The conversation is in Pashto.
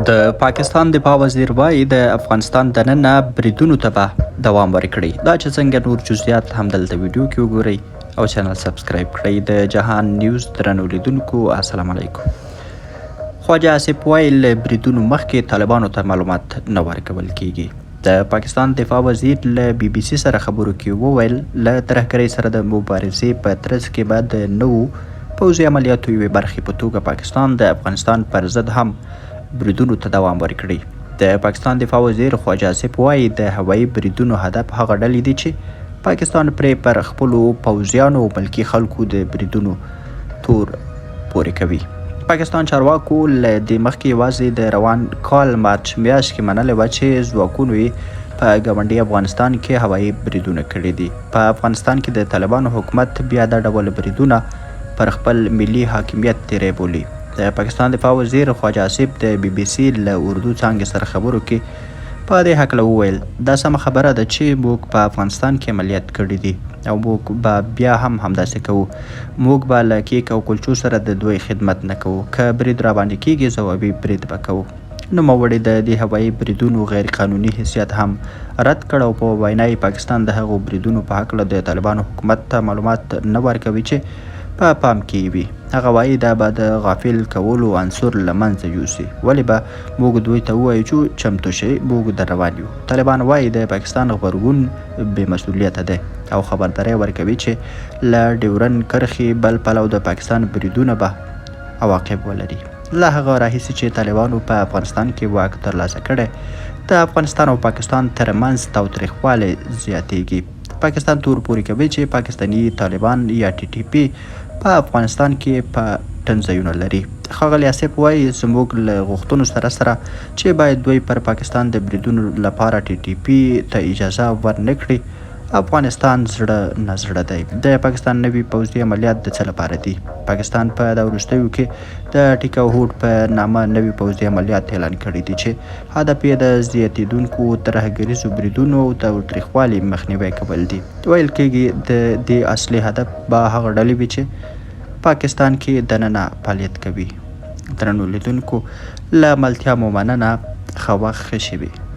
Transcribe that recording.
د پاکستان دفاع وزیر وايي، د افغانستان دننه بریدونو ته به دوام ورکړي. دا چې څنګه، نور جزئیات همدلته ویډیو کې وګورئ او چینل سبسکرایب کړئ. د جهان نیوز درنو لیدونکو، السلام علیکم. خواجه آصف وايي، له بریدونو مخکې طالبانو ته معلومات نه ورکول کیږي. د پاکستان دفاع وزیر له بي بي سي سره خبرو کې وویل، له ترهګرۍ سره د مبارزې په ترڅ کې به د نوو پوځي عملیاتو یوې برخې په توګه پاکستان د افغانستان پر ضد هم بریدونو ته دوام ورکړي. د پاکستان دفاع وزیر خواجه آصف وايي، د هوایي بریدونو هدف هغه ډلې دي چې پاکستان پرې پر خپلو پوځیانو او ملکي خلکو د بریدونو تور پورې کوي. پاکستان چارواکو له دې مخکې یوازې د روان کال مارچ میاشت کې منلې وه چې ځواکونو یې په ګاونډي افغانستان کې هوایي بریدونه کړي دي. په افغانستان کې د طالبانو حکومت بیا دا ډول بریدونه پر خپل ملي حاکمیت تیری بولي. د پاکستان دفاع وزیر خواجه آصف د بي بي سي له اردو څانګې سره خبرو کې په دې هکله وویل، دا سمه خبره ده چې موږ په افغانستان کې عملیات کړي دي او موږ به بیا هم همداسې کوو. موږ به له کیک او کلچو سره د دوی خدمت نه کوو. که برید راباندې کیږي، ځوابي برید به کوو. نوموړي د دې هوایي بریدونو غیر قانوني حیثیت هم رد کړ او په وینا یې پاکستان د هغو بریدونو په هکله د طالبانو حکومت ته معلومات نه ورکوي چې په پام کې یې وي. هغه وایي، دا به د غافل کولو عنصر له منځه یوسي. ولې به موږ دوی ته ووایو چې چمتو شئ، موږ در روان یو؟ طالبان وایي، د پاکستان غبرګون بې مسوولیته دی او خبرداری ورکوي چې له ډیورنډ کرښې بل پلو د پاکستان بریدونه به عواقب ولري. له هغه راهیسې چې طالبانو په افغانستان کې واک ترلاسه کړی، د افغانستان او پاکستان ترمنځ تاوتریخوالی زیاتېږي. پاکستان تور پورې کوي چې پاکستاني طالبان یا ټي ټي پي په افغانستان کې پټنځایونه لري. ښاغلی آصف وايي، زموږ له غوښتنو سره سره چې باید دوی پر پاکستان د بریدونو لپاره ټي ټي پي ته اجازه ورنه کړي، افغانستان زړه نه زړه دی. د پاکستان نوي پوځي عملیات د څه لپاره دي؟ پاکستان په دا وروستیو کې د ټیک او هوډ په نامه نوي پوځي عملیات اعلان کړي دي چې هدف یې د زیاتېدونکو ترهګریزو بریدونو او تاوتریخوالي مخنیوی کول دي. ویل کېږي د دې اصلي هدف به هغه ډلې وي چې پاکستان کې دننه فعالیت کوي. درنو لیدونکو، له ملتیا مو مننه. ښه وخت، ښه شېبې.